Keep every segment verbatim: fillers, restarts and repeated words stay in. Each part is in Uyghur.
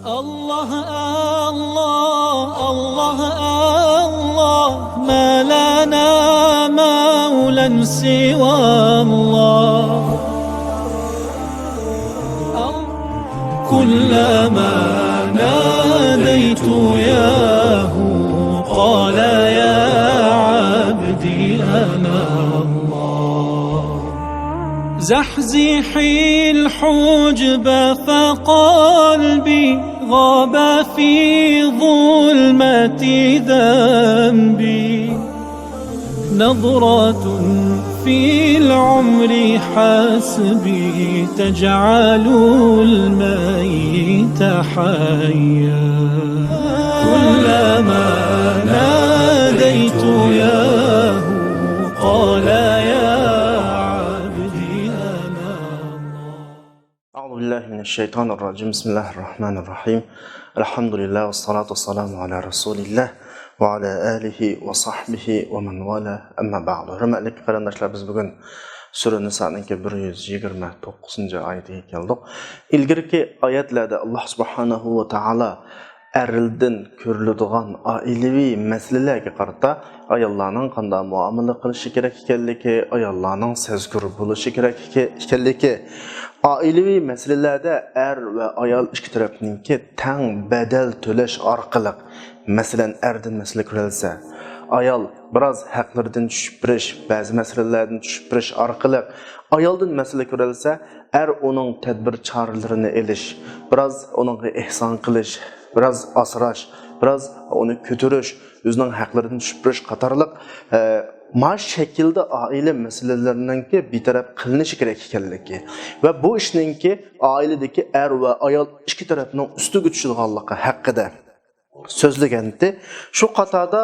الله، الله، الله، الله، ما لنا مولى سوى الله. كلما ناديت ياه قال يا عبدي أنا الله. زحزحي الحجب فقلبي غاب في ظلمة ذنبي. نظرة في العمر حسبي تجعل الميت حيا. كلما ناديت ياه قال يا عبدي أنا الله. أعوذ بالله من الشيطان الرجيم. بسم الله الرحمن الرحيم. الحمد لله والصلاة والسلام على رسول الله وعلى آله وصحبه ومن والاه. أما بعد. ھۆرمەتلىك قېرىنداشلار، بىز بۈگۈن سۈرە نىسانىڭكى بىر يۈز يىگىرمە توققۇزىنچى ئايىتىگە كەلدۇق. ئىلگىرىكى ئايەتلەردە ئاللاھ سۇبھانەھۇ ۋە تائالا ئەرلىدىن كۆرۈلىدىغان ئائىلىۋى مەسىلىلەرگە قارىتا ئاياللارنىڭ قانداق مۇئامىلە قىلىشى كېرەك ئىكەنلىكى، ئاياللارنىڭ سەزگۈر بولۇشى كېرەك ئىكەنلىكى، ئائىلىۋى مەسىلىلەردە ئەر ۋە ئايال ئىككى تەرەپنىڭكى تەڭ بەدەل تۆلەش ئارقىلىق، مەسىلەن، ئەردىن مەسىلە كۆرۈلسە، ئايال بىراز ھەقلىرىدىن چۈشۈپ بېرىش، بەزى مەسىلىلەردىن چۈشۈپ بېرىش ئارقىلىق ئايالدىن مەسىلە كۆرۈلسە، ئەر ئۇنىڭ تەدبىر چارىلىرىنى ئېلىش، بىراز ئۇنىڭغا ئېھسان قىلىش، بىراز ئاسراش، بىراز ئۇنى كۆتۈرۈش، ئۆزىنىڭ ھەقلىرىدىن چۈشۈپ بېرىش قاتارلىق، ئە، ما شەكىلدە ئائىلە مەسىلىلىرىنىڭكى بىتەرەپ قىلىنىشى كېرەك ئىكەنلىكى ۋە بۇ ئىشنىڭكى ئائىلىدىكى ئەر ۋە ئايال ئىككى تەرەپنىڭ ئۈستىگە چۈشىدىغانلىقى ھەققىدە سۆزلىگەنتى. شۇ قاتاردا،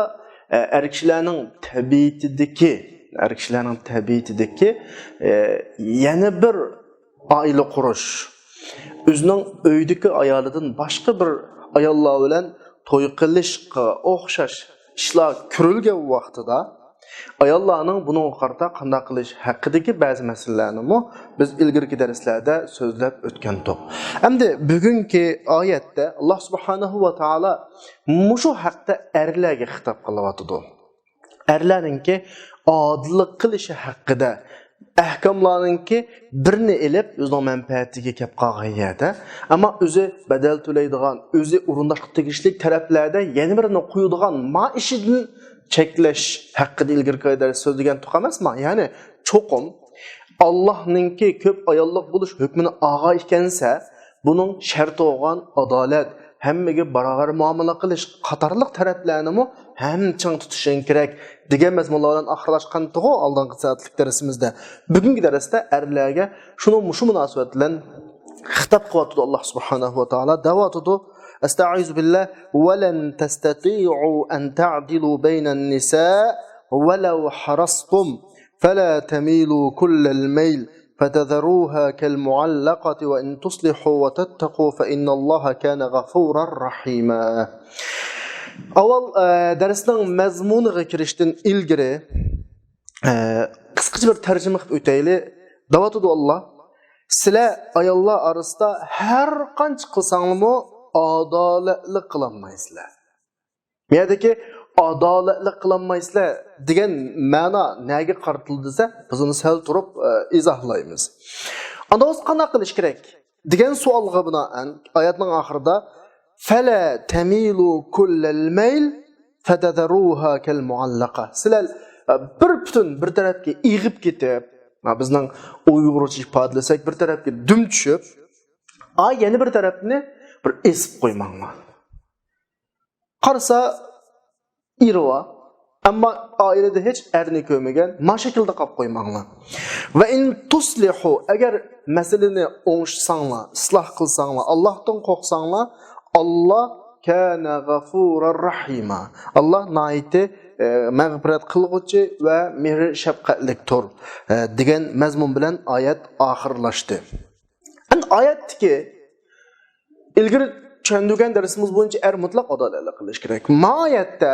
ئە، ئەر كىشىلەرنىڭ تەبىئىتىدىكى، ئەر كىشىلەرنىڭ تەبىئىتىدىكى، ئە، يەنە بىر ئائىلە قۇرۇش، ئۆزىنىڭ ئۆيىدىكى ئايالىدىن باشقا بىر ئاياللار بىلەن توي قىلىشقا ئوخشاش ئىشلار كۆرۈلگەن ۋاقتىدا، ئاياللارنىڭ بۇنىڭغا قارىتا قانداق قىلىش ھەققىدىكى بەزى مەسىلىلەرنىمۇ بىز ئىلگىرىكى دەرسلەردە سۆزلەپ ئۆتكەنتۇق. ئەمدى بۈگۈنكى ئايەتتە ئاللاھ سۇبھانەھۇ ۋە تائالا مۇشۇ ھەقتە ئەرلەرگە خىتاب قىلىۋاتىدۇ. ئەرلەرنىڭكى ئادىللىق قىلىشى ھەققىدە ئەھكاملارنىڭكى بىرنى ئېلىپ، ئۆزىنىڭ مەنپەئەتىگە كەپ قالغان يەردە، ئەمما ئۆزى بەدەل تۆلەيدىغان، ئۆزى ئورۇنداشقا تېگىشلىك تەرەپلەردە يەنە بىرىنى قويىدىغان ما ئىشىدىن چەكلەش ھەققىدە ئىلگىرىكى ئايدا سۆزلىگەنتۇق ئەمەسما؟ يەنى، چوقۇم ئاللاھنىڭكى كۆپ ئاياللىق بولۇش ھۆكمىنى ئالغان ئىكەنسە، بۇنىڭ شەرتى بولغان ئادالەت، ھەممىگە باراۋەر مۇئامىلە قىلىش قاتارلىق تەرەپلەرنىمۇ ھەم چىڭ تۇتۇشىڭ كېرەك، دېگەن مەزمۇنلار بىلەن ئاخىرلاشقانتىغۇ ئالدىنقى سائەتلىك دەرسىمىزدە. بۈگۈنكى دەرستە ئەرلەرگە شۇنىڭ مۇشۇ مۇناسىۋەت بىلەن خىتاب قىلىۋاتىدۇ ئاللاھ سۇبھانەھۇ ۋە تائالا. دەۋاتىدۇ، ئەستەئىزۇ بىللاھ، ۋەلەن تەستەتىئۇ ئەن تەئدىلۇ بەينەن نىسا ۋەلەۋ ھەرەستۇم فەلا تەمىلۇ كۇللەل مەيل فتذروها كالمعلقة وإن تصلحوا وتتقوا فإن الله كان غفورا رحيما. ئاۋۋال، ئە، دەرسنىڭ مەزمۇنىغا كىرىشتىن ئىلگىرى، ئە، قىسقىچە بىر تەرجىمە قىلىپ ئۆتەيلى. دەۋاتىدۇ ئاللاھ، سىلەر ئاياللار ئارىسىدا ھەر قانچە قىلساڭلارمۇ ئادالەتلىك قىلالمايسىلەر. بۇ يەردىكى ئادالەتلىك قىلالمايسىلەر دېگەن مەنا نەگە قارىتىلدى دېسە، بىز ئۇنى سەل تۇرۇپ، ئە، ئىزاھلايمىز. ئاندا بولسا قانداق قىلىش كېرەك دېگەن سوئالغا بىنائەن، ئايەتنىڭ ئاخىرىدا، فەلا تەمىلۇ كۇللەل مەيل فتذروها كالمعلقة. سىلەر، ئە، بىر پۈتۈن بىر تەرەپكە ئېغىپ كېتىپ، ھە، بىزنىڭ ئۇيغۇرچە ئىپادىلىسەك، بىر تەرەپكە دۈم چۈشۈپ، ئا، يەنە بىر تەرەپنى بىر ئېسىپ قويماڭلار. قارىسا، ئېرى بار. ئەمما ئائىلىدە ھېچ ئەرنى كۆرمىگەن، ما شەكىلدە قاپ قويماڭلار. ۋە ئىن تۇسلىھۇ، ئەگەر مەسىلىنى ئوڭشىساڭلار، ئىسلاھ قىلساڭلار، ئاللاھتىن قورقساڭلار، ئاللا كان غفورا رحيما. ئاللا ناھايىتى، ئە، مەغپىرەت قىلغۇچى ۋە مېھرى شەپقەتلىكتۇر، ئە، دېگەن مەزمۇن بىلەن ئايەت ئاخىرلاشتى. ئەمدى ئايەتتىكى ئىلگىرى چۈشەندۈرگەن دەرسىمىز بويىچە ئەر مۇتلەق ئادالەتلىك قىلىش كېرەك. ما ئايەتتە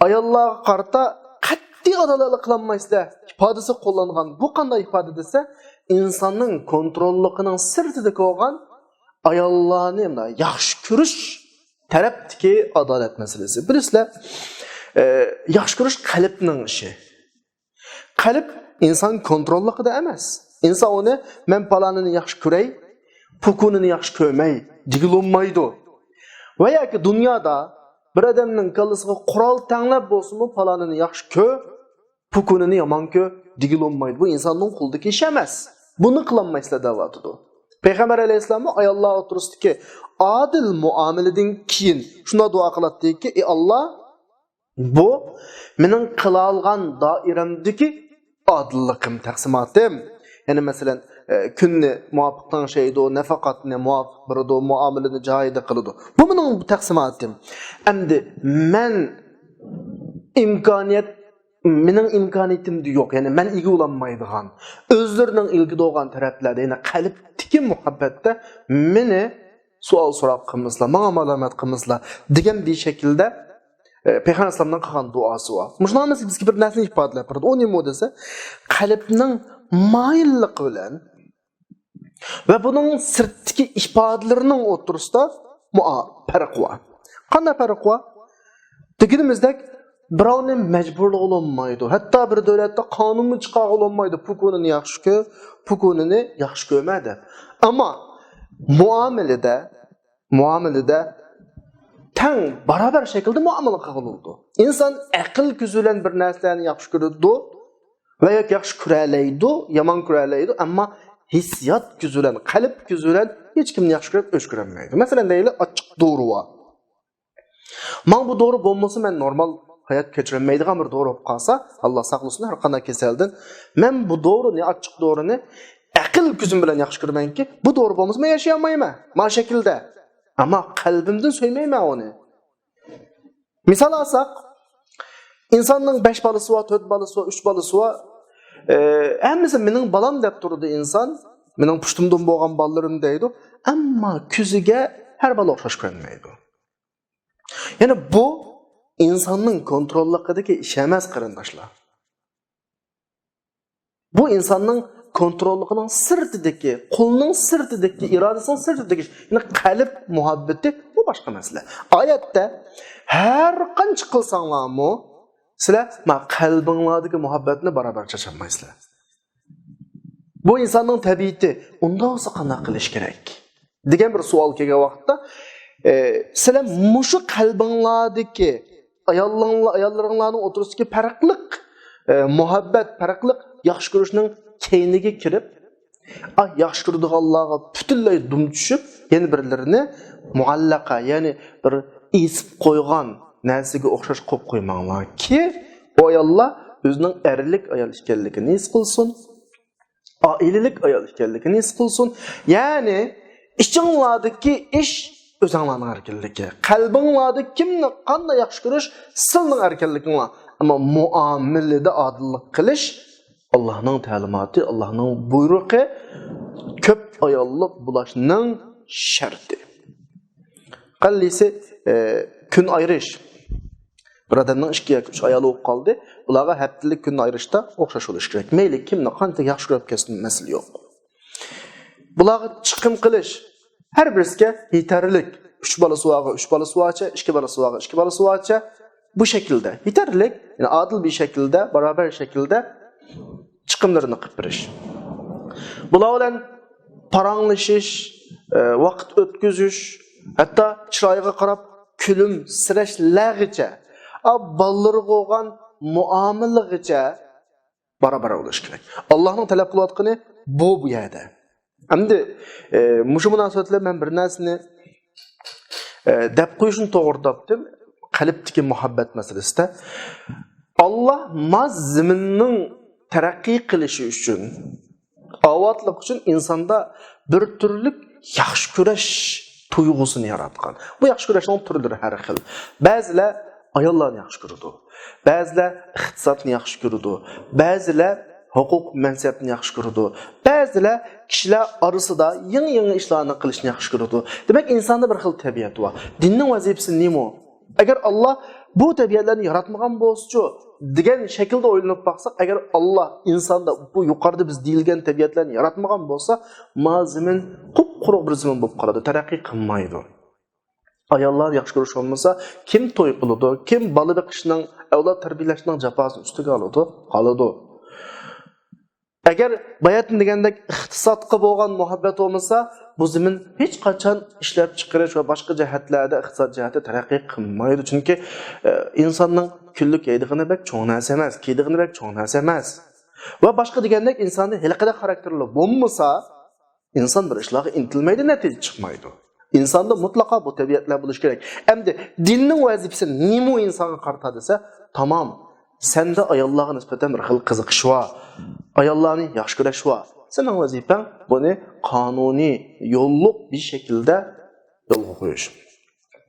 ئاياللارغا قارىتا قەتئىي ئادالەتلىك قىلالمايسىلەر ئىپادىسى قوللانغان. بۇ قانداق ئىپادە دېسە، ئىنساننىڭ كونتروللۇقىنىڭ سىرتىدىكى بولغان ئاياللارنى مۇنداق ياخشى كۆرۈش تەرەپتىكى ئادالەت مەسىلىسى. بىلىسىلەر، ئە، ياخشى كۆرۈش قەلبنىڭ ئىشى. قەلب ئىنسان كونتروللۇقىدا ئەمەس. ئىنسان ئۇنى، «مەن پالانىنى ياخشى كۆرەي، پۇكۇنىنى ياخشى كۆرمەي» دېگىلى بولمايدۇ. ۋە ياكى دۇنيادا بىر ئادەمنىڭ كاللىسىغا قورال تەڭلەپ بولسىمۇ، «پالانىنى ياخشى كۆر، پۇكۇنىنى يامان كۆر» دېگىلى بولمايدۇ. بۇ ئىنساننىڭ قولىدىكى ئىش ئەمەس. بۇنى قىلالمايسىلەر دەۋاتىدۇ. پەيغەمبەر ئەلەيھىسسالاممۇ ئاياللار ئوتتۇرىسىدىكى ئادىل مۇئامىلىدىن كېيىن شۇنداق دۇئا قىلاتتىكى، «ئى ئاللا، بۇ مېنىڭ قىلالىغان دائىرەمدىكى ئادىللىقىم، تەقسىماتىم.» يەنى مەسىلەن، ئە، كۈننى مۇۋاپىق تەڭشەيدۇ، نەپەقەتنى مۇۋاپىق بېرىدۇ، مۇئامىلىنى جايىدا قىلىدۇ. بۇ مېنىڭ تەقسىماتىم. ئەمدى مەن ئىمكانىيەت، مېنىڭ ئىمكانىيىتىمدە يوق، يەنى مەن ئىگە بولالمايدىغان، ئۆزلىرىنىڭ ئىگىدە بولغان تەرەپلەردە، يەنى قەلبتىكى مۇھەببەتتە مېنى سوئال سوراق قىلمىسىلا، ماڭا مالامەت قىلمىسىلا دېگەن بىر شەكىلدە، ئە، پەيغەمبەر ئەلەيھىسسالامنىڭ قىلغان دۇئاسى بار. مۇشۇلار ھەممىسى بىزگە بىر نەرسىنى ئىپادىلەپ بېرىدۇ. ئۇ نېمە دېسە، قەلبنىڭ مايىللىقى بىلەن ۋە بۇنىڭ سىرتتىكى ئىپادىلىرىنىڭ ئوتتۇرىسىدا مۇئا-، پەرق بار. قانداق پەرق بار؟ دېگىنىمىزدەك، بىراۋنى مەجبۇرلىغىلى بولمايدۇ. ھەتتا بىر دۆلەتتە قانۇنمۇ چىقارغىلى بولمايدۇ، پۇكۇنىنى ياخشى كۆر، پۇكۇنىنى ياخشى كۆرمە دەپ. ئەمما مۇئامىلىدە، مۇئامىلىدە تەڭ، باراۋەر شەكىلدە مۇئامىلە قىلغىلى بولىدۇ. ئىنسان ئەقىل كۆزى بىلەن بىر نەرسىلەرنى ياخشى كۆرىدۇ ۋە ياكى ياخشى كۆرەلەيدۇ، يامان كۆرەلەيدۇ، ئەمما ھېسسىيات كۆزى بىلەن، قەلب كۆزى بىلەن ھېچكىمنى ياخشى كۆرۈپ ئۆچ كۆرەلمەيدۇ. مەسىلەن، دەيلى، ئاچچىق دورا بار. ماڭا بۇ دورا بولمىسا، مەن نورمال ھايات كەچۈرەلمەيدىغان بىر دورا بولۇپ قالسا، ئاللا ساقلىسۇن ھەر قانداق كېسەلدىن، مەن بۇ دورىنى، ئاچچىق دورىنى ئەقىل كۆزۈم بىلەن ياخشى كۆرىمەنكى، بۇ دورا بولمىسا، مەن ياشىيالمايمەن. مانا شەكىلدە. ئەمما قەلبىمدىن سۆيمەيمەن ئۇنى. مىسال ئالساق، ئىنساننىڭ بەش بالىسى بار، تۆت بالىسى بار، ئۈچ بالىسى بار. ئە، ھەممىسى مېنىڭ بالام دەپ تۇرىدۇ ئىنسان. مېنىڭ پۇشتۇمدىن بولغان بالىلىرىم دەيدۇ. ئەمما كۆزىگە ھەر بالا ئوخشاش كۆرۈنمەيدۇ. يەنى بۇ ئىنساننىڭ كونتروللۇقىدىكى ئىش ئەمەس، قېرىنداشلار. بۇ ئىنساننىڭ كونتروللۇقىنىڭ سىرتىدىكى، قولنىڭ سىرتىدىكى، ئىرادىسىنىڭ سىرتىدىكى ئىش. يەنى قەلب مۇھەببىتى، بۇ باشقا مەسىلە. ئايەتتە، «ھەر قانچە قىلساڭلارمۇ، سىلەر ما قەلبىڭلاردىكى مۇھەببەتنى باراۋەر چاچالمايسىلەر.» بۇ ئىنساننىڭ تەبىئىتى. ئۇنداق بولسا قانداق قىلىش كېرەك؟ دېگەن بىر سوئال كەلگەن ۋاقىتتا، ئە، سىلەر مۇشۇ قەلبىڭلاردىكى ئاياللىرىڭلار-، ئاياللىرىڭلارنىڭ ئوتتۇرىسىدىكى پەرقلىق، ئە، مۇھەببەت، پەرقلىق ياخشى كۆرۈشنىڭ كەينىگە كىرىپ، ئا، ياخشى كۆرىدىغانلارغا پۈتۈنلەي دۈم چۈشۈپ، يەنە بىرلىرىنى مۇئەللەقە، يەنى بىر ئېسىپ قويغان نەرسىگە ئوخشاش قويۇپ قويماڭلاركى، ئۇ ئاياللار ئۆزىنىڭ ئەرلىك ئايال ئىكەنلىكىنى ھېس قىلسۇن. ئائىلىلىك ئايال ئىكەنلىكىنى ھېس قىلسۇن. يەنى ئىچىڭلاردىكى ئىش ئۆزۈڭلارنىڭ ئەركىنلىكى. قەلبىڭلاردا كىمنى قانداق ياخشى كۆرۈش سىلىنىڭ ئەركىنلىكىڭلار. ئەمما مۇئامىلىدە ئادىللىق قىلىش ئاللانىڭ تەلىماتى، ئاللانىڭ بۇيرۇقى، كۆپ ئاياللىق بولۇشنىڭ شەرتى. قەللىسى، ئە، كۈن ئايرىش. بىر ئادەمنىڭ ئىككى ياكى ئۈچ ئايالى بولۇپ قالدى. بۇلارغا ھەپتىلىك كۈن ئايرىشتا ئوخشاش بولۇشى كېرەك. مەيلى كىمنى قانچە ياخشى كۆرۈپ كەلسۇن، مەسىلە يوق. بۇلارغا چىقىم قىلىش، ھەر بىرسىگە يېتەرلىك. ئۈچ بالىسى بارغا ئۈچ بالىسى بارچە، ئىككى بالىسى بارغا ئىككى بالىسى بارچە. بۇ شەكىلدە يېتەرلىك، يەنى ئادىل بىر شەكىلدە، باراۋەر شەكىلدە چىقىملىرىنى قىلىپ بېرىش. بۇلار بىلەن پاراڭلىشىش، ئە، ۋاقىت ئۆتكۈزۈش، ھەتتا چىرايىغا قاراپ كۈلۈمسىرەشلەرگىچە، ئا، بالىلىرىغا بولغان مۇئامىلىغىچە باراۋەر بولۇشى كېرەك. ئاللانىڭ تەلەپ قىلىۋاتقىنى بۇ، بۇ يەردە. ئەمدى، ئە، مۇشۇ مۇناسىۋەت بىلەن مەن بىر نەرسىنى، ئە، دەپ قويۇشنى توغرا تاپتىم. قەلبتىكى مۇھەببەت مەسىلىسىدە، ئاللا ما زېمىننىڭ تەرەققىي قىلىشى ئۈچۈن، ئاۋاتلىق ئۈچۈن ئىنساندا بىر تۈرلۈك ياخشى كۆرۈش تۇيغۇسىنى ياراتقان. بۇ ياخشى كۆرۈشنىڭ تۈرلىرى ھەر خىل. بەزىلەر ئاياللارنى ياخشى كۆرىدۇ. بەزىلەر ئىقتىسادنى ياخشى كۆرىدۇ. بەزىلەر ھوقۇق مەنسەپنى ياخشى كۆرىدۇ. بەزىلەر كىشىلەر ئارىسىدا يېڭى-يېڭى ئىشلارنى قىلىشنى ياخشى كۆرىدۇ. دېمەك، ئىنساندا بىر خىل تەبىئەت بار. دىننىڭ ۋەزىپىسى نېمە؟ ئەگەر ئاللا بۇ تەبىئەتلەرنى ياراتمىغان بولسىچۇ دېگەن شەكىلدە ئويلىنىپ باقساق، ئەگەر ئاللا ئىنساندا بۇ يۇقىرىدا بىز دېيىلگەن تەبىئەتلەرنى ياراتمىغان بولسا، ما زېمىن قۇپقۇرۇق بىر زېمىن بولۇپ قالىدۇ، تەرەققىي قىلمايدۇ. ئاياللار ياخشى كۆرۈش بولمىسا، كىم توي قىلىدۇ؟ كىم بالا بېقىشنىڭ، ئەۋلاد تەربىيەلەشنىڭ جاپاسىنى ئۈستىگە ئالىدۇ؟ قالىدۇ. ئەگەر باياتىن دېگەندەك ئىقتىسادقا بولغان مۇھەببەت بولمىسا، بۇ زېمىن ھېچقاچان ئىشلەپچىقىرىش ۋە باشقا جەھەتلەردە ئىقتىساد جەھەتتە تەرەققىي قىلمايدۇ. چۈنكى، ئە، ئىنساننىڭ كۈنلۈك يەيدىغىنى بەك چوڭ نەرسە ئەمەس، كىيىدىغىنى بەك چوڭ نەرسە ئەمەس. ۋە باشقا دېگەندەك ئىنساندا ھېلىقىدەك خاراكتېرلار بولمىسا، ئىنسان بىر ئىشلارغا ئىنتىلمەيدۇ، نەتىجە چىقمايدۇ. ئىنساندا مۇتلەقا بۇ تەبىئەتلەر بولۇشى كېرەك. ئەمدى دىننىڭ ۋەزىپىسى نېمە ئۇ ئىنسانغا قارىتا دېسە، تامام، سەندە ئاياللارغا نىسبەتەن بىر خىل قىزىقىش بار. ئاياللارنى ياخشى كۆرۈش بار. سېنىڭ ۋەزىپەڭ بۇنى قانۇنىي يوللۇق بىر شەكىلدە يولغا قويۇش.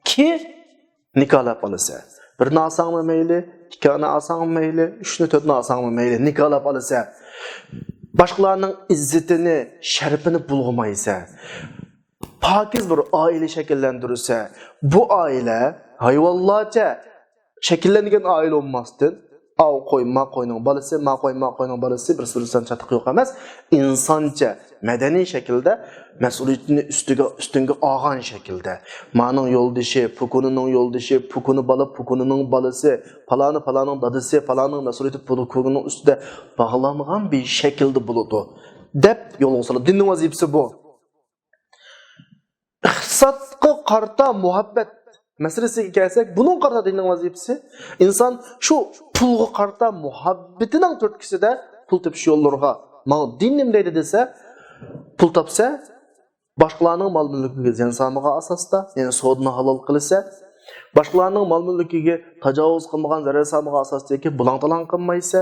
كى نىكاھلاپ ئالىسەن. بىرنى ئالساڭمۇ مەيلى، ئىككىنى ئالساڭمۇ مەيلى، ئۈچنى، تۆتنى ئالساڭمۇ مەيلى، نىكاھلاپ ئالىسەن. باشقىلارنىڭ ئىززىتىنى، شەرىپىنى بۇلغىمايسەن. پاكىز بىر ئائىلە شەكىللەندۈرسە، بۇ ئائىلە ھايۋانلارچە شەكىللەنگەن ئائىلە بولماستىن، ئاۋۇ قوي، ما قوينىڭ بالىسى، ما قوي، ما قوينىڭ بالىسى، بىرسى بىرسىدىن چاتىقى يوق ئەمەس، ئىنسانچە، مەدەنىي شەكىلدە مەسئۇلىيىتىنى ئۈستىگە، ئۈستۈڭگە ئالغان شەكىلدە. مانىڭ يولدىشى، پۇكۇنىنىڭ يولدىشى، پۇكۇنى بالا، پۇكۇنىنىڭ بالىسى، پالانى، پالانىڭ دادىسى، پالانىڭ مەسئۇلىيىتى پۇكۇنىنىڭ ئۈستىدە باغلانغان بىر شەكىلدە بولىدۇ، دەپ يولغا سالىدۇ. دىننىڭ ۋەزىپىسى بۇ. ئىقتىسادقا قارىتا مۇھەببەت مەسىلىسىگە كەلسەك، بۇنىڭغا قارىتا دىننىڭ ۋەزىپىسى، ئىنسان شۇ پۇلغا قارىتا مۇھەببىتىنىڭ تۈرتكىسىدە پۇل تېپىش يوللىرىغا، ماڭا دىن نېمە دەيدۇ دېسە، پۇل تاپسا، باشقىلارنىڭ مال-مۈلكىگە زىيان سالمىغان ئاساستا، يەنى سودىنى ھالال قىلسا، باشقىلارنىڭ مال-مۈلكىگە تاجاۋۇز قىلمىغان، زەرەر سالمىغان ئاساستا ياكى بۇلاڭ-تالاڭ قىلمايسا،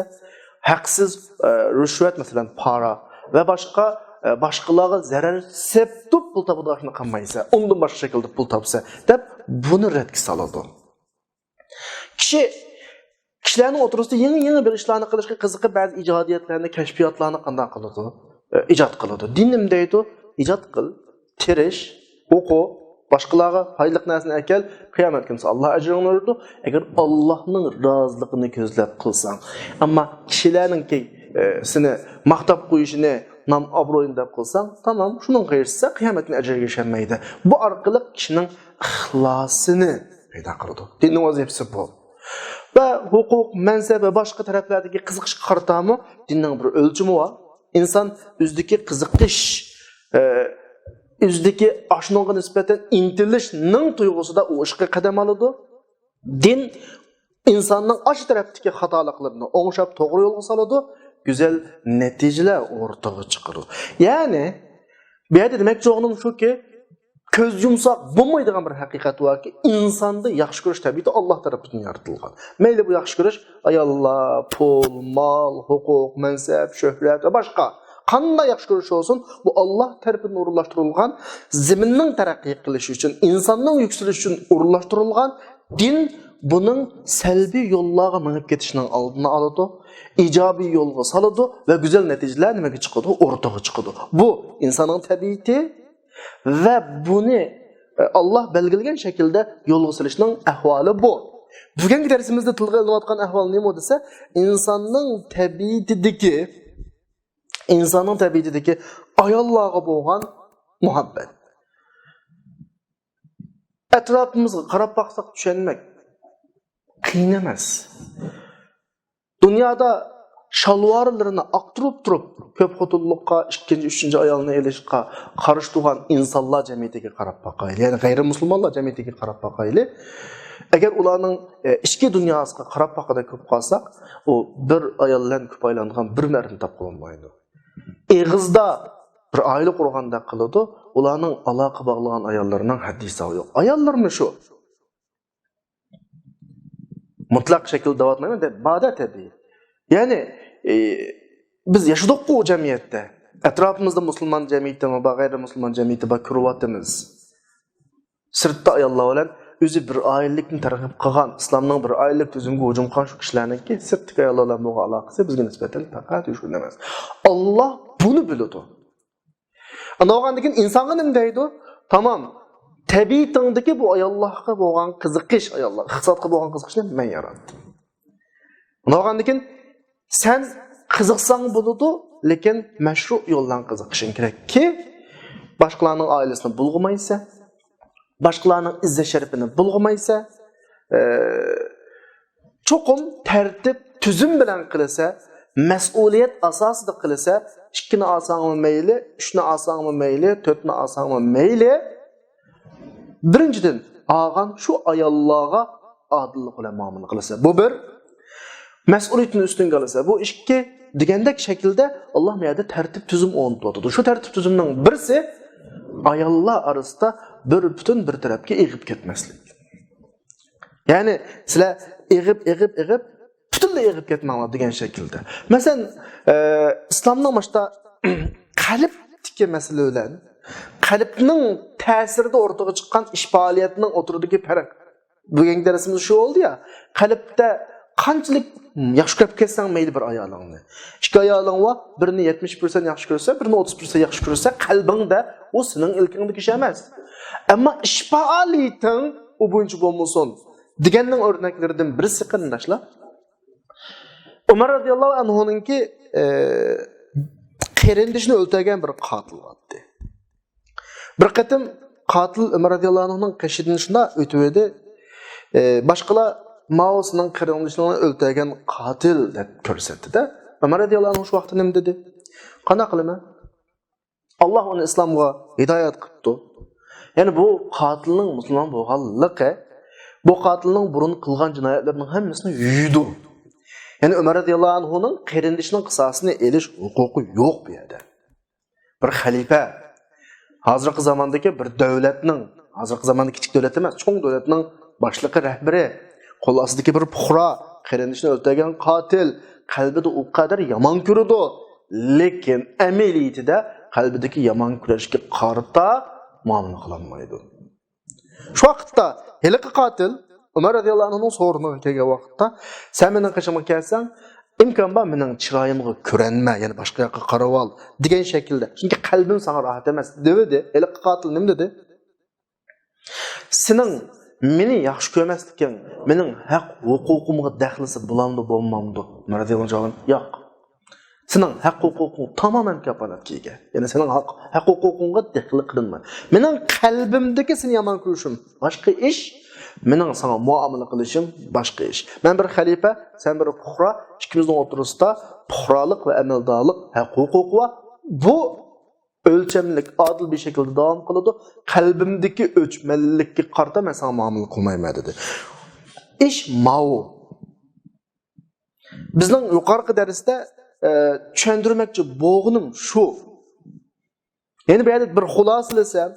ھەقسىز، ئە، رىشۋەت، مەسىلەن، پارا ۋە باشقا، ئە، باشقىلارغا زەرەر سېپىپ پۇل تاپىدىغان ئىشنى قىلمايسا، ئۇندىن باشقا شەكىلدە پۇل تاپسا، دەپ بۇنى رەتكە سالىدۇ. كىشى، كىشىلەرنىڭ ئوتتۇرىسىدا يېڭى-يېڭى بىر ئىشلارنى قىلىشقا قىزىقىپ، بەزى ئىجادىيەتلەرنى، كەشپىياتلارنى قانداق قىلىدۇ؟ ئە، ئىجاد قىلىدۇ. دىن نېمە دەيدۇ؟ ئىجاد قىل، تىرىش، ئوقۇ، باشقىلارغا پايدىلىق نەرسىنى ئەكەل، قىيامەت كۈنى ئاللا ئەجرىڭنى بېرىدۇ، ئەگەر ئاللانىڭ رازىلىقىنى كۆزلەپ قىلساڭ. ئەمما كىشىلەرنىڭكى، ئە، سېنى ماختاپ قويۇشىنى، نام-ئابرۇيىنى دەپ قىلساڭ، تامام، شۇنىڭغا ئېرىشسە، قىيامەت كۈنى ئەجىرگە ئېرىشەلمەيدۇ. بۇ ئارقىلىق كىشىنىڭ ئىخلاسىنى پەيدا قىلىدۇ. دىننىڭ ۋەزىپىسى بۇ. ۋە ھوقۇق، مەنسەپ ۋە باشقا تەرەپلەردىكى قىزىقىشقا قارىتامۇ دىننىڭ بىر ئۆلچىمى بار. ئىنسان ئۆزىدىكى قىزىقىش، ئە، ئۆزىدىكى ئاشۇنىڭغا نىسبەتەن ئىنتىلىشنىڭ تۇيغۇسىدا ئۇ ئىشقا قەدەم ئالىدۇ. دىن ئىنساننىڭ ئاشۇ تەرەپتىكى خاتالىقلىرىنى ئوڭشاپ، توغرا يولغا سالىدۇ، گۈزەل نەتىجىلەر ئوتتۇرىغا چىقىرىدۇ. يەنى، بۇ يەردە دېمەكچى بولغىنىم شۇكى، كۆز يۇمساق بولمايدىغان بىر ھەقىقەت باركى، ئىنساندا ياخشى كۆرۈش تەبىئىتى ئاللا تەرىپىدىن يارىتىلغان. مەيلى بۇ ياخشى كۆرۈش ئاياللار، پۇل، مال، ھوقۇق، مەنسەپ، شۆھرەت ۋە باشقا قانداق ياخشى كۆرۈش بولسۇن، بۇ ئاللا تەرىپىدىن ئورۇنلاشتۇرۇلغان، زېمىننىڭ تەرەققىي قىلىشى ئۈچۈن، ئىنساننىڭ يۈكسىلىشى ئۈچۈن ئورۇنلاشتۇرۇلغان. دىن بۇنىڭ سەلبىي يوللارغا مېڭىپ كېتىشىنىڭ ئالدىنى ئالىدۇ، ئىجابىي يولغا سالىدۇ ۋە گۈزەل نەتىجىلەر نېمىگە چىقىدۇ؟ ئورتىغا چىقىدۇ. بۇ ئىنساننىڭ تەبىئىتى ۋە بۇنى، ئە، ئاللا بەلگىلىگەن شەكىلدە يولغا سېلىشنىڭ ئەھۋالى بۇ. بۈگۈنكى دەرسىمىزدە تىلغا ئېلىنىۋاتقان ئەھۋال نېمە دېسە، ئىنساننىڭ تەبىئىتىدىكى، ئىنساننىڭ تەبىئىتىدىكى ئاياللارغا بولغان مۇھەببەت. ئەتراپىمىزغا قاراپ باقساق چۈشەنمەك قىيىن ئەمەس. دۇنيادا شالۋارلىرىنى ئاقتۇرۇپ تۇرۇپ، كۆپ خوتۇنلۇققا، ئىككىنچى، ئۈچىنچى ئايالنى ئېلىشقا قارشى تۇرغان ئىنسانلار جەمئىيىتىگە قاراپ باقايلى. يەنى غەيرىي مۇسۇلمانلار جەمئىيىتىگە قاراپ باقايلى. ئەگەر ئۇلارنىڭ، ئە، ئىچكى دۇنياسىغا قاراپ باققاندا كۆرۈپ قالساق، ئۇ بىر ئايال بىلەن كۆپ ئايلانغان بىر ئەرنى تاپقىلى بولمايدۇ. ئېغىزدا بىر ئائىلە قۇرغاندەك قىلىدۇ. ئۇلارنىڭ ئالاقە باغلىغان ئاياللىرىنىڭ ھەددى ھېسابى يوق. ئاياللىرىمۇ شۇ. مۇتلەق شەكىلدە دەۋاتمايمەن، دە-، بار-دە تەبىئىي. يەنى، ئى، بىز ياشىدۇققۇ ئۇ جەمئىيەتتە. ئەتراپىمىزدا مۇسۇلمان جەمئىيىتىمۇ بار، غەيرىي مۇسۇلمان جەمئىيىتى بار، كۆرۈۋاتىمىز. سىرتتا ئاياللار بىلەن ئۆزى بىر ئائىلىلىكنى تەرغىب قىلغان، ئىسلامنىڭ بىر ئائىلىلىك تۈزۈمگە ھۇجۇم قىلغان شۇ كىشىلەرنىڭكى سىرتتىكى ئاياللار بىلەن بولغان ئالاقىسى بىزگە نىسبەتەن پەقەت يوشۇرۇن ئەمەس. ئاللا بۇنى بىلىدۇ. ئاندىن كېيىن ئىنسانغا نېمە دەيدۇ؟ تامام. تەبىئىتىڭدىكى بۇ ئاياللارغا بولغان قىزىقىش، ئاياللار ئىقتىسادقا بولغان قىزىقىشنى مەن ياراتتىم. بۇنداق بولغاندىكىن سەن قىزىقساڭ بولىدۇ، لېكىن مەشرۇ يول بىلەن قىزىقىشىڭ كېرەككى، باشقىلارنىڭ ئائىلىسىنى بۇلغىمايسەن، باشقىلارنىڭ ئىززەت شەرىپىنى بۇلغىمايسەن. ئە، چوقۇم تەرتىپ تۈزۈم بىلەن قىلىسە، مەسئۇلىيەت ئاساسىدا قىلىسە، ئىككىنى ئالساڭمۇ مەيلى، ئۈچنى ئالساڭمۇ مەيلى، تۆتنى ئالساڭمۇ مەيلى، بىرىنچىدىن، ئالغان شۇ ئاياللارغا ئادىللىق بىلەن مۇئامىلە قىلىسەن. بۇ بىر. مەسئۇلىيىتىنى ئۈستۈڭگە ئالىسەن. بۇ ئىككى. دېگەندەك شەكىلدە ئاللا بۇ يەردە تەرتىپ تۈزۈم ئورنىتىۋاتىدۇ. شۇ تەرتىپ تۈزۈمنىڭ بىرسى ئاياللار ئارىسىدا بىر پۈتۈن بىر تەرەپكە ئېغىپ كەتمەسلىك. يەنى سىلەر ئېغىپ، ئېغىپ، ئېغىپ، پۈتۈنلەي ئېغىپ كەتمەڭلار دېگەن شەكىلدە. مەسىلەن، ئە، ئىسلامنىڭ باشتا قەلبتىكى مەسىلە بىلەن قەلبنىڭ تەسىرىدە ئوتتۇرىغا چىققان ئىش پائالىيەتنىڭ ئوتتۇرىدىكى پەرق. بۈگۈنكى دەرسىمىز شۇ بولدى يا. قەلبتە قانچىلىك ياخشى كۆرۈپ كەتسەڭ مەيلى بىر ئايالىڭنى. ئىككى ئايالىڭ بار، بىرىنى يەتمىش پىرسەنت ياخشى كۆرسە، بىرىنى ئوتتۇز پىرسەنت ياخشى كۆرسە، قەلبىڭدە ئۇ سېنىڭ ئىلكىڭدىكى ئىش ئەمەس. ئەمما ئىش پائالىيىتىڭ ئۇ بويىچە بولمىسۇن دېگەننىڭ ئۆرنەكلىرىدىن بىرسى، قېرىنداشلار، ئۆمەر رەزىياللاھۇ ئەنھۇنىڭكى، ئە، قېرىندىشىنى ئۆلتۈرگەن بىر قاتىل بارتتى. بىر قېتىم قاتىل ئۆمەر رەزىياللاھۇ ئەنھۇنىڭ قېشىدىن شۇنداق ئۆتۈۋىدى. ئە، باشقىلار، «ماۋۇ سېنىڭ قېرىندىشىڭنى ئۆلتۈرگەن قاتىل» دەپ كۆرسەتتى-دە. ئۆمەر رەزىياللاھۇ ئەنھۇ شۇ ۋاقىتتا نېمە دېدى؟ «قانداق قىلىمەن؟ ئاللا ئۇنى ئىسلامغا ھىدايەت قىپتۇ.» يەنى بۇ قاتىلنىڭ مۇسۇلمان بولغانلىقى، بۇ قاتىلنىڭ بۇرۇن قىلغان جىنايەتلىرىنىڭ ھەممىسىنى يۇيىدۇ. يەنى ئۆمەر رەزىياللاھۇ ئەنھۇنىڭ قېرىندىشىنىڭ قىساسىنى ئېلىش ھوقۇقى يوق بۇ يەردە. بىر خەلىپە، ھازىرقى زاماندىكى بىر دۆلەتنىڭ، ھازىرقى زاماندا كىچىك دۆلەت ئەمەس، چوڭ دۆلەتنىڭ باشلىقى، رەھبىرى، قول ئاستىدىكى بىر پۇقرا، قېرىندىشىنى ئۆلتۈرگەن قاتىل قەلبىدە ئۇ قەدەر يامان كۆرىدۇ، لېكىن ئەمەلىيىتىدە قەلبىدىكى يامان كۆرۈشكە قارىتا مۇئامىلە قىلالمايدۇ. شۇ ۋاقىتتا ھېلىقى قاتىل ئۆمەر رەزىياللاھۇ ئەنھۇنىڭ سورۇنىغا كەلگەن ۋاقىتتا، «سەن مېنىڭ قېشىمغا كەلسەڭ، ئىمكان بار مېنىڭ چىرايىمغا كۆرۈنمە، يەنە باشقا ياققا قاراۋال» دېگەن شەكىلدە. چۈنكى قەلبىم ساڭا راھەت ئەمەس دېۋىدى. ھېلىقى قاتىل نېمە دېدى؟ «سېنىڭ مېنى ياخشى كۆرمەسلىكىڭ مېنىڭ ھەق ھوقۇقۇمغا دەخلىسى بولامدۇ، بولمامدۇ؟» ئۆمەر رەزىياللاھۇ ئەنھۇ جاۋاب، «ياق. سېنىڭ ھەق ھوقۇقۇڭ تامامەن كاپالەتكە ئىگە. يەنى سېنىڭ ھەق، ھەق ھوقۇقۇڭغا دەخلى قىلىنمايدۇ. مېنىڭ قەلبىمدىكى سېنى يامان كۆرۈشۈم باشقا ئىش، مېنىڭ ساڭا مۇئامىلە قىلىشىم باشقا ئىش. مەن بىر خەلىپە، سەن بىر پۇقرا، ئىككىمىزنىڭ ئوتتۇرىسىدا پۇقرالىق ۋە ئەمەلدارلىق ھەق ھوقۇقى بار. بۇ ئۆلچەملىك، ئادىل بىر شەكىلدە داۋام قىلىدۇ. قەلبىمدىكى ئۆچمەنلىككە قارىتا مەن ساڭا مۇئامىلە قىلمايمەن» دېدى. ئىش ماۋۇ. بىزنىڭ يۇقىرىقى دەرستە، ئە، چۈشەندۈرمەكچى بولغىنىم شۇ. يەنە بۇ يەردە بىر خۇلاسىلىسەم،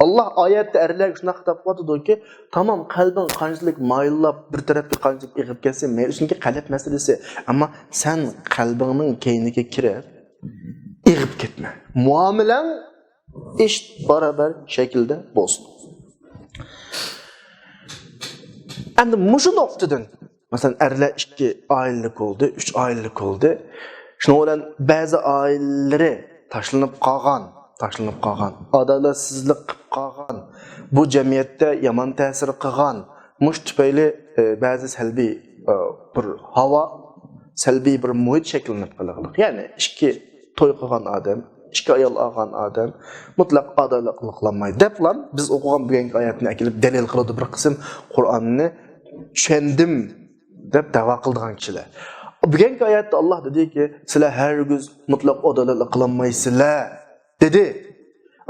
ئاللا ئايەتتە ئەرلەرگە شۇنداق خىتاب قىلىۋاتىدۇكى، تامام قەلبىڭ قانچىلىك مايىللاپ، بىر تەرەپكە قانچىلىك ئېغىپ كەتسە، مەيلى، چۈنكى قەلب مەسىلىسى. ئەمما سەن قەلبىڭنىڭ كەينىگە كىرىپ، ئېغىپ كەتمە. مۇئامىلەڭ ئېشىت بارابەر شەكىلدە بولسۇن. ئەمدى مۇشۇ نۇقتىدىن، مەسىلەن، ئەرلەر ئىككى ئائىلىلىك بولدى، ئۈچ ئائىلىلىك بولدى. شۇنىڭ بىلەن بەزى ئائىلىلىرى تاشلىنىپ قالغان، تاشلىنىپ قالغان، ئادالەتسىزلىك قىلىپ قالغان، بۇ جەمئىيەتتە يامان تەسىر قىلغان، مۇشۇ تۈپەيلى، ئە، بەزى سەلبىي، ئە، بىر ھاۋا، سەلبىي بىر مۇھىت شەكىللىنىپ قالغانلىق. يەنى ئىككى توي قىلغان ئادەم، ئىككى ئايال ئالغان ئادەم مۇتلەق ئادالەت قىلالمايدۇ دەپلا بىز ئوقۇغان بۈگۈنكى ئايەتنى ئەكېلىپ دەلىل قىلىدۇ بىر قىسىم قۇرئاننى چۈشەندىم دەپ دەۋا قىلىدىغان كىشىلەر. بۈگۈنكى ئايەتتە ئاللا دېدىكى، سىلەر ھەرگىز مۇتلەق ئادالەتلىك قىلالمايسىلەر دېدى.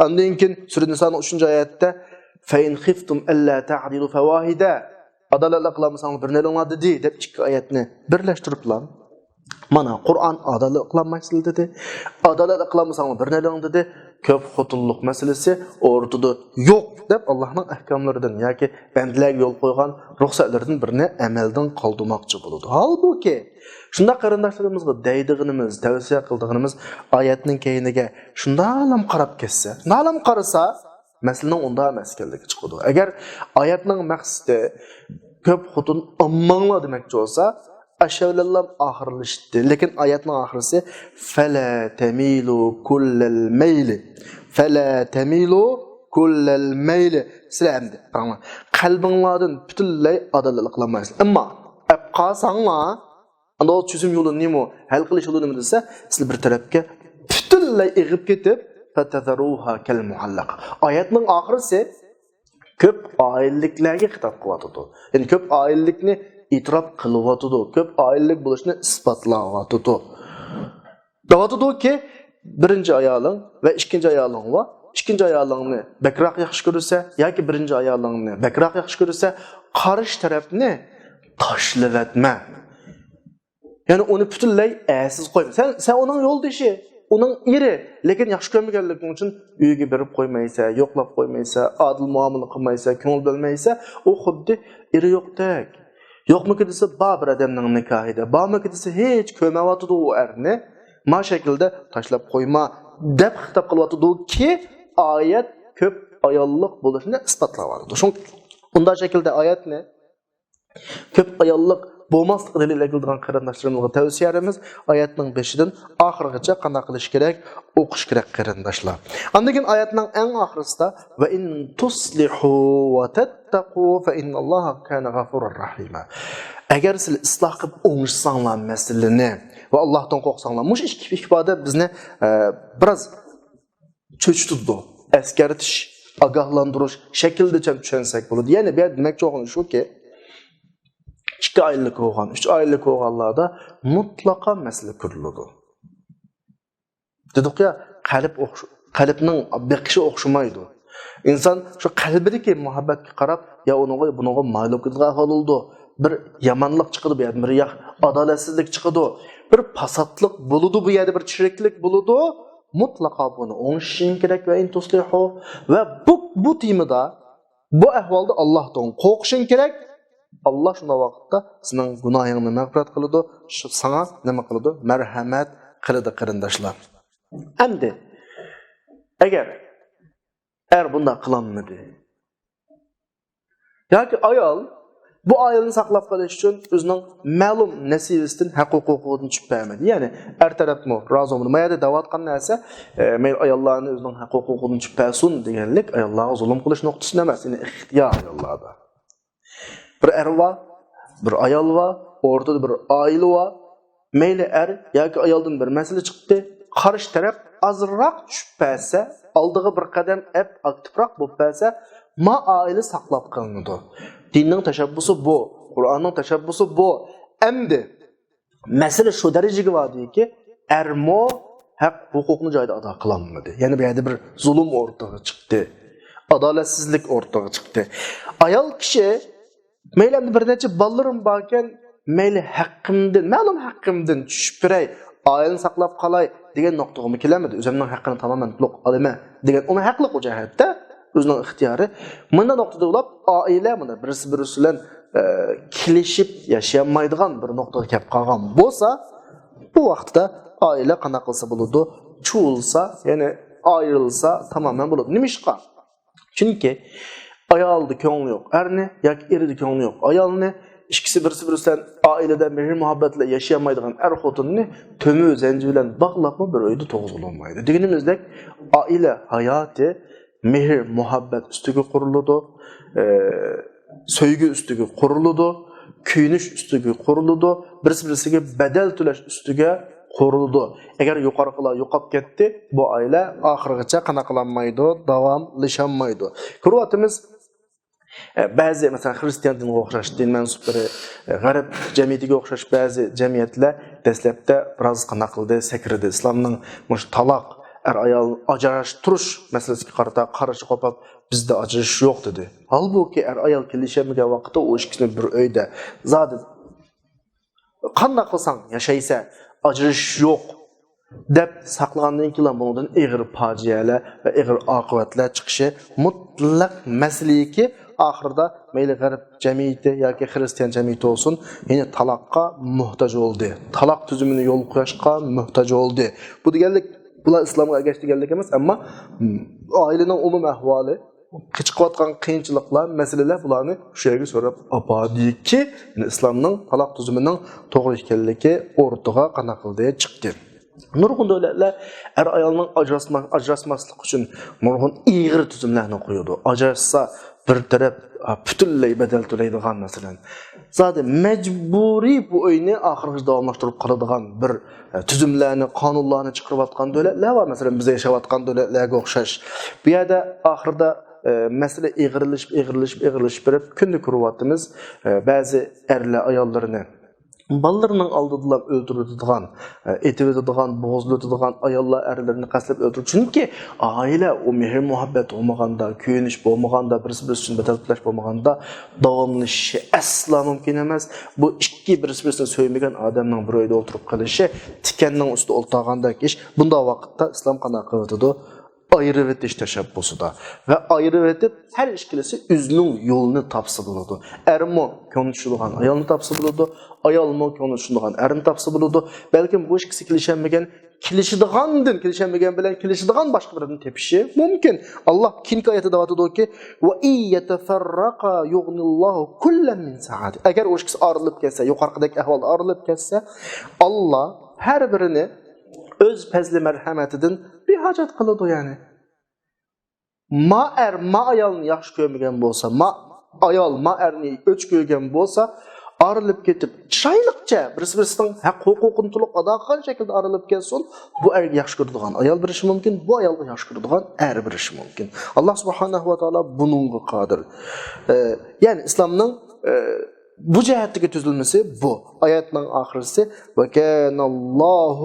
ئاندىن كېيىن سۈرە نىسانىڭ ئۈچىنچى ئايەتتە، فَإِنْ خِفْتُمْ أَلَّا تَعْدِلُوا فَوَاحِدَةً، ئادالەتلىك قىلالمىساڭلار بىرنى ئېلىڭلار دېدى دەپ ئىككى ئايەتنى بىرلەشتۈرۈپلا، مانا، قۇرئان ئادالەتلىك قىلالمايسىلەر دېدى. ئادالەتلىك قىلالمىساڭلار بىرنى ئېلىڭ دېدى. كۆپ خوتۇنلۇق مەسىلىسى ئورتىدا يوق دەپ، ئاللانىڭ ئەھكاملىرىدىن ياكى بەندىلەرگە يول قويغان رۇخسەتلىرىدىن بىرنى ئەمەلدىن قالدۇرماقچى بولىدۇ. ھالبۇكى، شۇنداق قېرىنداشلىرىمىزغا دەيدىغىنىمىز، تەۋسىيە قىلىدىغىنىمىز، ئايەتنىڭ كەينىگە شۇنداقلام قاراپ كەتسە، شۇنداقلام قارىسا، مەسىلىنىڭ ئۇنداق ئەمەس ئىكەنلىكى چىقىدۇ. ئەگەر ئايەتنىڭ مەقسىتى كۆپ خوتۇن ئالماڭلار دېمەكچى بولسا، ئاشۇ بىلەنلا ئاخىرلىشىتتى. لېكىن ئايەتنىڭ ئاخىرىسى، فَلَا تَمِيلُوا كُلَّ الْمَيْلِ، فَلَا تَمِيلُوا كل الميل. سىلەر ئەمدى قاراڭلار، قەلبىڭلاردىن پۈتۈنلەي ئادالەتلىك قىلالمايسىلەر. ئەمما ئەپ قالساڭلار، ئەمدى ئۇ چۈزۈم يولى نېمە، ھەل قىلىش يولى نېمە دېسە، سىلەر بىر تەرەپكە پۈتۈنلەي ئېغىپ كېتىپ، فتذروها كالمعلقة. ئايەتنىڭ ئاخىرىسى كۆپ ئائىلىلىكلەرگە خىتاب قىلىۋاتىدۇ. يەنى كۆپ ئائىلىلىكنى ئېتىراپ قىلىۋاتىدۇ. كۆپ ئائىلىلىك بولۇشنى ئىسپاتلاۋاتىدۇ. دەۋاتىدۇكى، بىرىنچى ئايالىڭ ۋە ئىككىنچى ئايالىڭ بار. ئىككىنچى ئايالىڭنى بەكرەك ياخشى كۆرسە ياكى بىرىنچى ئايالىڭنى بەكرەك ياخشى كۆرسە، قارشى تەرەپنى تاشلىۋەتمە. يەنى ئۇنى پۈتۈنلەي ئەرسىز قويما. سەن، سەن ئۇنىڭ يولدىشى، ئۇنىڭ ئېرى، لېكىن ياخشى كۆرمىگەنلىكىڭ ئۈچۈن ئۆيگە بېرىپ قويمايسەن، يوقلاپ قويمايسەن، ئادىل مۇئامىلە قىلمايسەن، كۆڭۈل بۆلمەيسەن، ئۇ خۇددى ئېرى يوقتەك. يوقمىكى دېسە، بار بىر ئادەمنىڭ نىكاھىدا، بارمىكى دېسە، ھېچ كۆرمەيۋاتىدۇ ئۇ ئەرنى. ما شەكىلدە تاشلاپ قويما، دەپ خىتاب قىلىۋاتىدۇكى، ئايەت كۆپ ئاياللىق بولۇشنى ئىسپاتلاۋاتىدۇ. شۇڭا ئۇنداق شەكىلدە ئايەتنى كۆپ ئاياللىق بولماسلىققا دەلىل ئەكېلىدىغان قېرىنداشلىرىمىزغا تەۋسىيەمىز، ئايەتنىڭ بېشىدىن ئاخىرىغىچە قانداق قىلىش كېرەك؟ ئوقۇش كېرەك، قېرىنداشلار. ئاندىن كېيىن ئايەتنىڭ ئەڭ ئاخىرىسىدا، وإن تصلحوا وتتقوا فإن الله كان غفورا رحيما. ئەگەر سىلەر ئىسلاھ قىلىپ ئوڭشىساڭلار مەسىلىنى ۋە ئاللاھتىن قورقساڭلار، مۇشۇ ئىككى ئىپادە بىزنى، ئە، بىراز چۆچۈتىدۇ. ئەسكەرتىش، ئاگاھلاندۇرۇش شەكلىدىچە چۈشەنسەك بولىدۇ. يەنى بۇ يەردە دېمەكچى بولغىنى شۇكى، ئىككى ئائىلىلىك بولغان، ئۈچ ئائىلىلىك بولغانلاردا مۇتلەقا مەسىلە كۆرۈلىدۇ. دېدۇق يا، قەلب ئوخش-، قەلبنىڭ بېقىشى ئوخشىمايدۇ. ئىنسان شۇ قەلبىدىكى مۇھەببەتكە قاراپ، يا ئۇنىڭغا، بۇنىڭغا مايىل بولۇپ كېتىدىغان ئەھۋال بولىدۇ. بىر يامانلىق چىقىدۇ بۇ يەردىن، بىر يا-، ئادالەتسىزلىك چىقىدۇ، بىر پاساتلىق بولىدۇ بۇ يەردە، بىر چىرىكلىك بولىدۇ. مۇتلەقا بۇنى ئوڭشىشىڭ كېرەك، وإن تصلحوا. ۋە بۇ، بۇ تېمىدا، بۇ ئەھۋالدا ئاللاھتىن قورقۇشۇڭ كېرەك. ئاللاھ شۇنداق ۋاقىتتا سېنىڭ گۇناھىڭنى مەغپىرەت قىلىدۇ، شۇ ساڭا نېمە قىلىدۇ؟ مەرھەمەت قىلىدۇ، قېرىنداشلار. ئەمدى ئەگەر ئەر بۇنداق قىلالمىدى ياكى ئايال بۇ ئائىلىنى ساقلاپ قېلىش ئۈچۈن ئۆزىنىڭ مەلۇم نەسىۋىسىدىن، ھەق ھوقۇقىدىن چۈشۈپ بەرمىدى. يەنى ئەر تەرەپمۇ رازى بولمىدى. ما يەردە دەۋاتقان نەرسە، ئە، مەيلى ئاياللارنى ئۆزىنىڭ ھەق ھوقۇقىدىن چۈشۈپ بەرسۇن دېگەنلىك ئاياللارغا زۇلۇم قىلىش نۇقتىسىدىن ئەمەس، يەنى ئىختىيار ئاياللاردا. بىر ئەر بار، بىر ئايال بار، ئورتىدا بىر ئائىلە بار. مەيلى ئەر ياكى ئايالدىن بىر مەسىلە چىقتى، قارشى تەرەپ ئازراق چۈشۈپ بەرسە، ئالدىغا بىر قەدەم ئەپ ئاكتىپراق بولۇپ بەرسە، ما ئائىلە ساقلاپ قېلىنىدۇ. دىننىڭ تەشەببۇسى بۇ، قۇرئاننىڭ تەشەببۇسى بۇ. ئەمدى مەسىلە شۇ دەرىجىگە باردىكى، ئەرمۇ ھەق ھوقۇقنى جايىدا ئادا قىلالمىدى. يەنى بۇ يەردە بىر زۇلۇم ئورتىغا چىقتى. ئادالەتسىزلىك ئورتىغا چىقتى. ئايال كىشى مەيلى ئەمدى بىر نەچچە بالىلىرىم باركەن، مەيلى ھەققىمدىن، مەلۇم ھەققىمدىن چۈشۈپ بېرەي، ئائىلىنى ساقلاپ قالاي دېگەن نۇقتىغىمۇ كېلەلمىدى. ئۆزۈمنىڭ ھەققىنى تامامەن تولۇق ئالىمەن دېگەن ئۇنىڭ ھەقلىق ئۇ جەھەتتە، ئۆزىنىڭ ئىختىيارى. مۇنداق نۇقتىدا بولۇپ، ئائىلە مۇنداق بىرسى بىرسى بىلەن، ئە، كېلىشىپ ياشىيالمايدىغان بىر نۇقتىغا كەپ قالغان بولسا، بۇ ۋاقىتتا ئائىلە قانداق قىلسا بولىدۇ؟ چۇۋۇلسا، يەنى ئايرىلسا تامامەن بولىدۇ. نېمىشقا؟ چۈنكى ئايالدا كۆڭلى يوق ئەرنى ياكى ئېرىدە كۆڭلى يوق ئايالنى، ئىككىسى بىرسى بىرسى بىلەن ئائىلىدە مېھىر-مۇھەببەت بىلەن ياشىيالمايدىغان ئەر-خوتۇننى تۆمۈر زەنجىر بىلەن باغلاپمۇ بىر ئۆيدە تۇرغۇزغىلى بولمايدۇ. دېگىنىمىزدەك، ئائىلە ھاياتى مېھىر-مۇھەببەت ئۈستىگە قۇرۇلىدۇ، ئە، سۆيگۈ ئۈستىگە قۇرۇلىدۇ، كۆيۈنۈش ئۈستىگە قۇرۇلىدۇ، بىرسى-بىرسىگە بەدەل تۆلەش ئۈستىگە قۇرۇلىدۇ. ئەگەر يۇقىرىقىلار يوقاپ كەتتى، بۇ ئائىلە ئاخىرغىچە قانداق قىلالمايدۇ؟ داۋاملىشالمايدۇ. كۆرۈۋاتىمىز، ئە، بەزى، مەسىلەن، خىرىستىيان دىنىغا ئوخشاش دىن مەنسۇپلىرى، ئە، غەرب جەمئىيىتىگە ئوخشاش بەزى جەمئىيەتلەر دەسلەپتە بىراز قانداق قىلدى، سەكرىدى. ئىسلامنىڭ مۇشۇ تالاق، ئەر-ئايال ئاجراشتۇرۇش مەسىلىسىگە قارىتا قارشى قوپۇپ، بىزدە ئاجرىشىش يوق دېدى. ھالبۇكى، ئەر-ئايال كېلىشەلمىگەن ۋاقىتتا ئۇ ئىككىسىنى بىر ئۆيدە زادى قانداق قىلساڭ ياشايسەن، ئاجرىشىش يوق، دەپ ساقلىغاندىن كېيىن بۇنىڭدىن ئېغىر پاجىئەلەر ۋە ئېغىر ئاقىۋەتلەر چىقىشى مۇتلەق مەسىلىكى، ئاخىرىدا مەيلى غەرب جەمئىيىتى ياكى خىرىستىيان جەمئىيىتى بولسۇن، يەنى تالاققا موھتاج بولدى. تالاق تۈزۈمىنى يولغا قويۇشقا موھتاج بولدى. بۇ دېگەنلىك، بۇلار ئىسلامغا ئەگەشتى دېگەنلىك ئەمەس، ئەمما، م، ئائىلىنىڭ ئومۇمىي ئەھۋالى، چىقىۋاتقان قىيىنچىلىقلار، مەسىلىلەر بۇلارنى شۇ يەرگە سۆرەپ ئاپاردىكى، يەنى ئىسلامنىڭ تالاق تۈزۈمىنىڭ توغرا ئىكەنلىكى ئورتىغا قانداق قىلدى؟ چىقتى. نۇرغۇن دۆلەتلەر ئەر-ئايالنىڭ ئاجراشما-، ئاجراشماسلىقى ئۈچۈن نۇرغۇن ئېغىر تۈزۈملەرنى قويىدۇ. ئاجراشسا بىر تەرەپ، ھە، پۈتۈنلەي بەدەل تۆلەيدىغان، مەسىلەن. زادى مەجبۇرىي بۇ ئۆينى ئاخىرغىچە داۋاملاشتۇرۇپ قالىدىغان بىر، ھە، تۈزۈملەرنى، قانۇنلارنى چىقىرىۋاتقان دۆلەتلەر بار. مەسىلەن، بىز ياشاۋاتقان دۆلەتلەرگە ئوخشاش. بۇ يەردە ئاخىرىدا، ھە، مەسىلە ئېغىرلىشىپ، ئېغىرلىشىپ، ئېغىرلىشىپ بېرىپ، كۈندە كۆرۈۋاتىمىز، ھە، بەزى ئەرلەر ئاياللىرىنى بالىلىرىنىڭ ئالدىدىلا ئۆلتۈرۈۋېتىدىغان، ئېتىۋېتىدىغان، بوغۇزلىۋېتىدىغان ئاياللار ئەرلىرىنى قەستلەپ ئۆلتۈرىدۇ. چۈنكى ئائىلە ئۇ مېھىر-مۇھەببەت بولمىغاندا، كۆيۈنۈش بولمىغاندا، بىرسى-بىرسى ئۈچۈن بەدەل تۆلەش بولمىغاندا داۋاملىشىشى ئەسلا مۇمكىن ئەمەس. بۇ ئىككى بىرسى-بىرسىنى سۆيمىگەن ئادەمنىڭ بىر ئۆيدە ئولتۇرۇپ قېلىشى تىكەننىڭ ئۈستىدە ئولتۇرغاندەك ئىش. بۇنداق ۋاقىتتا ئىسلام قانداق قىلىۋېتىدۇ؟ ئايرىۋېتىش تەشەببۇسىدا ۋە ئايرىۋېتىپ، ھەر ئىككىلىسى ئۆزىنىڭ يولىنى تاپسا بولىدۇ. ئەرمۇ كۆڭلى چۈشىدىغان ئايالنى تاپسا بولىدۇ، ئايالمۇ كۆڭلى چۈشىدىغان ئەرنى تاپسا بولىدۇ. بەلكىم بۇ ئىككىسى كېلىشەلمىگەن، كېلىشىدىغاندىن، كېلىشەلمىگەن بىلەن كېلىشىدىغان باشقا بىرىنى تېپىشى مۇمكىن. ئاللا كېيىنكى ئايەتتە دەۋاتىدۇكى، «وَإِنْ يَتَفَرَّقَا يُغْنِ اللَّهُ كُلًّا مِنْ سَعَتِهِ.» ئەگەر ئۇ ئىككىسى ئايرىلىپ كەتسە، يۇقىرىقىدەك ئەھۋال ئايرىلىپ كەتسە، ئاللا ھەر بىرىنى ئۆز پەزلى مەرھەمەتىدىن بىھاجەت قىلىدۇ، يەنى. ما ئەر ما ئايالنى ياخشى كۆرمىگەن بولسا، ما ئايال ما ئەرنى ئۆچ كۆرگەن بولسا، ئايرىلىپ كېتىپ، چىرايلىقچە بىرسى-بىرسىنىڭ ھەق ھوقۇقىنى تولۇق ئادا قىلغان شەكىلدە ئايرىلىپ كەتسۇن، بۇ ئەرگە ياخشى كۆرىدىغان ئايال بېرىشى مۇمكىن، بۇ ئايالغا ياخشى كۆرىدىغان ئەر بېرىشى مۇمكىن. ئاللا سۇبھانەھۇ ۋە تائالا بۇنىڭغا قادىر. ئە، يەنى ئىسلامنىڭ، ئە، بۇ جەھەتتىكى تۈزۈلمىسى بۇ. ئايەتنىڭ ئاخىرىسى، «وَكَانَ اللَّهُ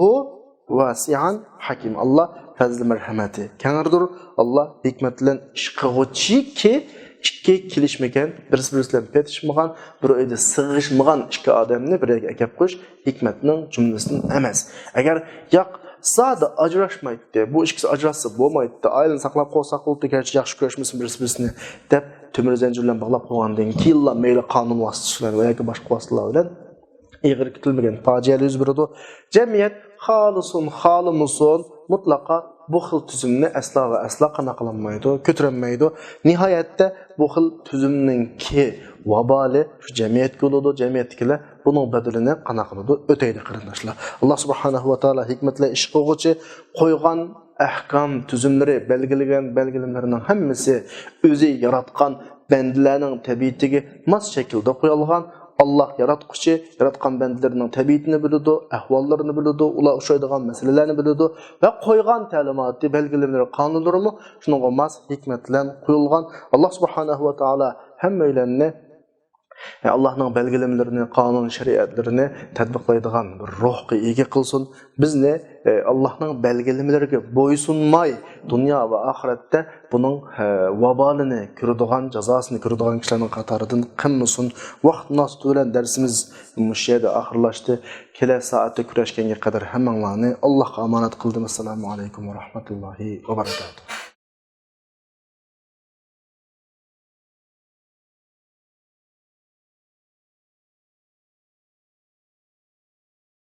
وَاسِعًا حَكِيمًا.» ئاللا پەزلى مەرھەمەتى كەڭرىدۇر. ئاللا ھېكمەت بىلەن ئىش قىلغۇچىكى، ئىككى كېلىشمىگەن، بىرسى-بىرسى بىلەن پېتىشمىغان، بىر ئۆيدە سىغىشمىغان ئىككى ئادەمنى بىر يەرگە ئەكەپ قويۇش ھېكمەتنىڭ جۈملىسىدىن ئەمەس. ئەگەر، ياق، زادى ئاجراشمايتتى، بۇ ئىككىسى ئاجراشسا بولمايتتى، ئائىلىنى ساقلاپ قويساق بولدى، گەرچە ياخشى كۆرۈشمىسۇن بىرسى-بىرسىنى، دەپ تۆمۈر زەنجىر بىلەن باغلاپ قويغاندىن كېيىنلا مەيلى قانۇن ۋاسىتىسى بىلەن ۋە ياكى باشقا ۋاسىتىلەر بىلەن ئېغىر كۈتۈلمىگەن پاجىئەلەر يۈز بېرىدۇ. جەمئىيەت خالىسۇن، خالىمىسۇن، مۇتلەقا بۇ خىل تۈزۈمنى ئەسلا ۋە ئەسلا قانداق قىلالمايدۇ، كۆتۈرەلمەيدۇ. نىھايەتتە بۇ خىل تۈزۈمنىڭكى ۋابالى شۇ جەمئىيەتكە بولىدۇ، جەمئىيەتتىكىلەر بۇنىڭ بەدىلىنى قانداق قىلىدۇ؟ ئۆتەيدۇ، قېرىنداشلار. ئاللا سۇبھانەھۇ ۋە تائالا ھېكمەت بىلەن ئىش قىلغۇچى، قويغان ئەھكام تۈزۈملىرى، بەلگىلىگەن بەلگىلىمىلىرىنىڭ ھەممىسى ئۆزى ياراتقان بەندىلەرنىڭ تەبىئىتىگە ماس شەكىلدە قويۇلغان. ئاللا ياراتقۇچى ياراتقان بەندىلىرىنىڭ تەبىئىتىنى بىلىدۇ، ئەھۋاللىرىنى بىلىدۇ، ئۇلار ئۇچرايدىغان مەسىلىلەرنى بىلىدۇ ۋە قويغان تەلىماتى، بەلگىلىمىلىرى، قانۇنلىرىمۇ شۇنىڭغا ماس ھېكمەت بىلەن قويۇلغان. ئاللا سۇبھانەھۇ ۋە تائالا ھەممەيلەننى ئاللانىڭ بەلگىلىمىلىرىنى، قانۇن شەرىئەتلىرىنى تەتبىقلايدىغان بىر روھقا ئىگە قىلسۇن. بىزنى، ئە، ئاللانىڭ بەلگىلىمىلىرىگە بويسۇنماي، دۇنيا ۋە ئاخىرەتتە بۇنىڭ، ئە، ۋابالىنى كۆرىدىغان، جازاسىنى كۆرىدىغان كىشىلەرنىڭ قاتارىدىن قىلمىسۇن. ۋاقىت مۇناسىۋىتى بىلەن دەرسىمىز مۇشۇ يەردە ئاخىرلاشتى. كېلەر سائەتتە كۆرۈشكەنگە قەدەر ھەممىڭلارنى ئاللاغا ئامانەت قىلدىم. ئەسسالامۇ ئەلەيكۇم ۋە رەھمەتۇللاھى ۋە بەرەكاتۇھ.